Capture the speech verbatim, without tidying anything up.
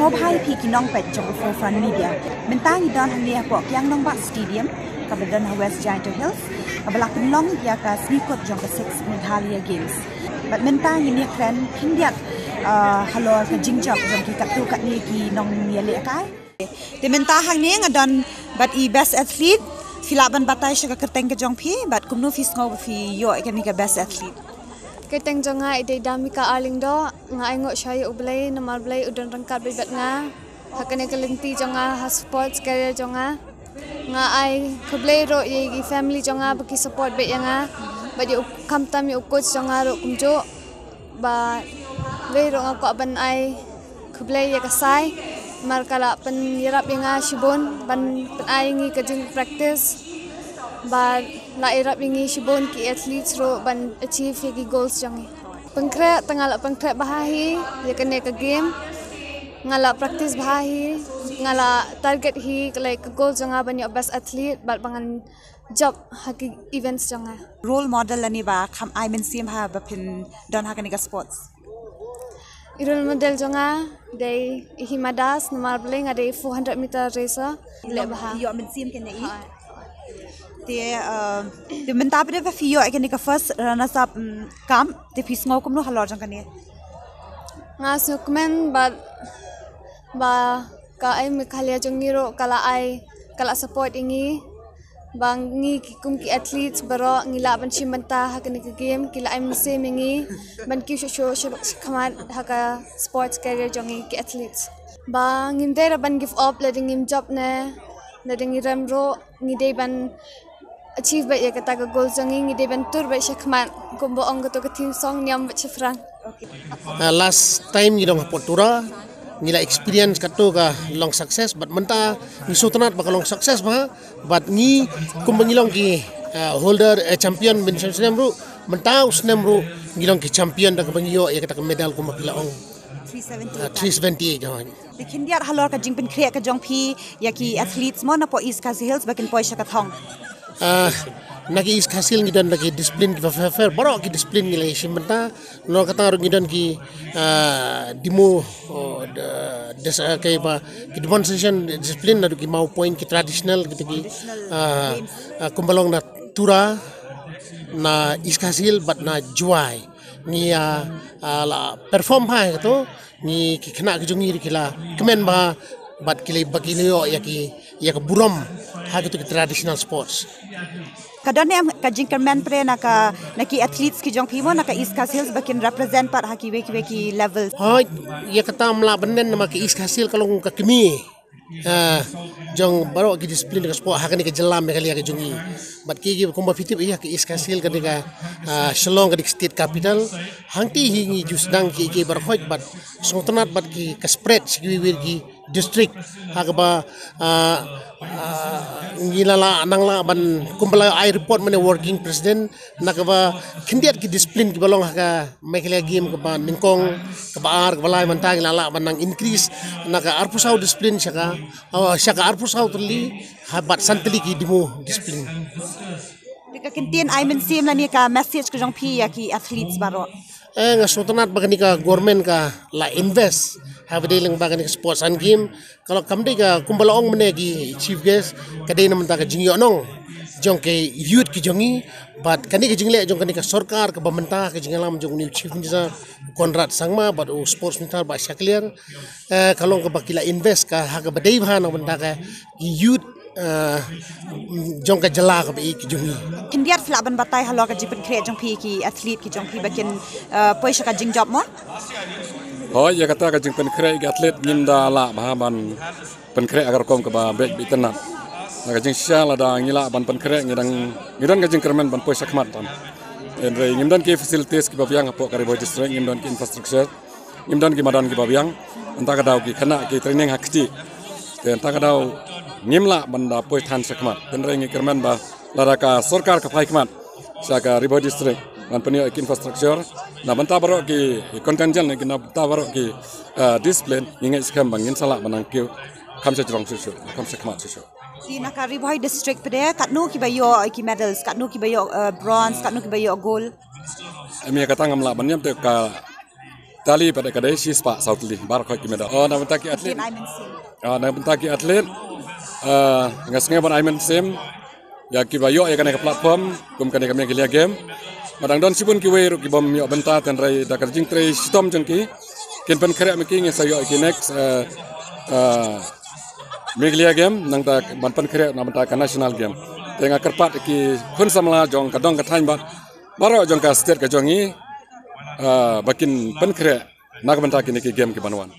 Hi phi ki nongpeit jong ka Forefront Media. Mynta ngi don hangne hapoh Kiang Nangbah Stadium kaba don ha West Jaintia Hills, kaba la pynlong ïa ka sngi kut jong ka six Meghalaya Games. Bad mynta ngin ïakren khyndiat, uh, halor ka jingjop jong ki katto katne ki nongïalehkai. Te mynta hangne nga don bad i best athlete, phi lah ban batai sha ka kyrteng ka jong phi bad kumno phi sngew ba phi ïoh ïa kane ka best athlete. Kyrteng jong nga i dei Damika Arlingdo, nga ai nguh sha ïa U Blei namar Blei u don ryngkat bad nga ha kane ka lynti jong nga ha sports career jong nga. Nga ai khublei ruh ïa ki family jong nga ba ki support bad ïa nga, bad ïa u, khamtam ïa u coach jong nga ruh kumjuh. Ba wei ruh nga kwah ban ai khublei ïa ka SAI, namar ka la pynïarap ïa nga shibun ban pynai ïa ngi ka jingpractice. Ba la ïarap ïa ngi shibun ki athletes ruh ban achieve ïa ki goals jong ngi. Pynkhreh, tang nga la pynkhreh bha hi ïa kane ka game. Nga la practice bha hi, nga la target hi, ka, like, ka goal jong nga ban ïoh best athlete bad ba ngan jop ha ki events jong nga. Role model lane ba kham ai mynsiem ha ba phin don ha kane ka sports. I role model jong nga dei i Hima Das, namar balei nga dei four hundred meter racer. Leh bha. Ïoh mynsiem kane i. Te, uh, te mynta pat ba phi ïoh kane ka first runners up, mm, kam, te phi sngew kumno halor jong kane? Nga sngewkmen bad ba ka ai Meghalaya jong ngi ruh ka la ai, ka la support ïa ngi. Ba ngi ki kum ki athletes baroh ngi lah ban shim bynta ha kane ka game, ki la ai mynsiem ïa ngi ban kiew shuh shuh sha, shakhmat ha ka sports career jong ngi ki athletes. Ba ngim dei ruh ban give up, lada ngim jop ne lada ngi rem ruh, ngi dei ban achieve beit ïa kata ka goal jong ngi, ngi dei ban tur beit shakhmat, kumba ong kato ka theme song, niam beit shaphrang. Uh, last time ngi don hapoh Tura, ngi la experience kato ka long success, bad mynta ngi sngewtynnat ba ka long success bha, bad ngi kumba ngi long ki, uh, holder, uh, champion mynshwa snem ruh, mynta u snem ruh ngi long ki champion da kaba ngi ïoh ïa kata ka medal kumba phi la ong. Three seventy-eight. Uh, three seventy-eight, oh. Te khyndiat halor ka jingpynkhreh ka jong phi ïa ki athletes mo napoh East Khasi Hills ba kin poi sha ka thong. Ah, na ki East Khasi Hills ngi don da ki discipline kiba fair fair, baroh ki discipline ngi la ïashim bynta. Nalor kata ruh ngi don ki, ah, demo, oh, de-, des-, ah, kiba, ki demonstration discipline naduh ki maw point, ki traditional, kita ki, ah, ah, kumba long na Tura, na East Khasi Hills bad na Jowai. Ngi, ah, ah, la perform bha kato. Ngi, ki khynnah ki jong ngi ruh ki la kmen bha bad ki la, ba ki la ïoh ïa ki, ïa ka burom ha kito ki traditional sports. Ka don em ka jingkyrmen pat na ka, na ki athletes ki jong phi mo na ka East Khasi Hills ba kin represent pat ha kiwei kiwei ki levels? Hooid, ïa kata ym lah ban nen namar ka East Khasi Hills ka long ka kmie, ah, jong baroh ki discipline ka sport ha kane ka jylla Meghalaya ka jong ngi. Bad ki, ki kumba phi tip ïa ka East Khasi Hills ka dei ka, ah, Shillong ka dei ka state capital. Hangtei hi ngi ju sdang ki, ki baroh khoit bad sngewtynnat bad ki ka spread sha kiwei kiwei ki district. Ha kaba, ah, ah, ngi la lah nang lah ban kumba la ai report mynne working president na kaba khyndiat ki discipline kiba long ha ka Meghalaya Game kaba nyngkong, kaba ar, kaba lai, mynta ngi la lah ban nang increase na ka arphew saw discipline sha ka, oh, sha ka arphew saw tylli, ha bad san tylli ki demo discipline. Te ka kyntien ai mynsiem lane ka message ka jong phi ïa ki athletes baroh? Eh, nga sngewtynnat ba kane ka government ka la invest ha ba dei lyngba kane ka sports and game. Ka long kam dei ka kumba la ong mynne ki chief guest, ka dei na bynta ka jingïohnong jong ki youth ki jong ngi. Bad kane ka jingleh jong kane ka sorkar kaba mynta, ka jingïalam jong u chief minister Conrad Sangma bad u sports minister Bah Shakliar, eh, ka long kaba ki la invest ka ha kaba dei bha na bynta ka youth, eh, jong ka jylla kaba ïeit ki jong ngi. Khyndiat phi lah ban batai halor ka jingpynkhreh jong phi ki athlete ki jong phi ba kin, eh, poi sha ka jingjop mo? Hooid, ïa kata ka jingpynkhreh ki athlete ngim da lah bha ban pynkhreh ha ka rukom kaba beit ba itynnad. Na ka jingshisha lada ngi lah ban pynkhreh ngi dang, ngi don ka jingkyrmen ban poi shakhmat tam. Hynrei ngim don ki facilities kiba biang hapoh ka Ri Bhoi District, ngim don ki infrastructure, ngim don ki madan kiba biang. Mynta ka daw ki khynnah ki training ha kti. Te mynta ka daw ngim lah ban da poi than shakhmat. Hynrei ngi kyrmen ba lada ka sorkar ka phai khmat sha ka Ri Bhoi District ban pynïoh ïa ki infrastructure, na bynta baroh ki contingent ne ki na bynta baroh ki, ah, discipline, ngi ngeit skhem ba ngin sa lah ban nang kiew kham sha jrong shuh shuh, kham shakhmat shuh shuh. Te na ka Ri Bhoi District pat de katno kiba ïoh ki medals, katno kiba ïoh, eh, bronze, katno kiba ïoh gold? Em, ïa kata ngam lah ban ïam te ka Tali pat ka dei shi spah saw tylli baroh khoit ki medal. Oh, na bynta ki athlete. Ah, na bynta ki athlete. Ah, nga sngew ban ai mynsiem ïa kiba ïoh ïa kane ka platform kum kane ka Meghalaya Game. Bad dang don shibun kiwei ruh kibym ïoh bynta, hynrei da ka jingtrei shitom jong ki, kin pynkhreh ma ki, ngin sa ïoh ïa ki next, eh, eh, Meghalaya Game, nangta ban pynkhreh na bynta ka National Game. Te nga kyrpad ïa ki khun samla jong ka dong ka thaiñ bad baroh jong ka state ka jong ngi, eh, ba kin pynkhreh na ka bynta kine ki game kiban wan.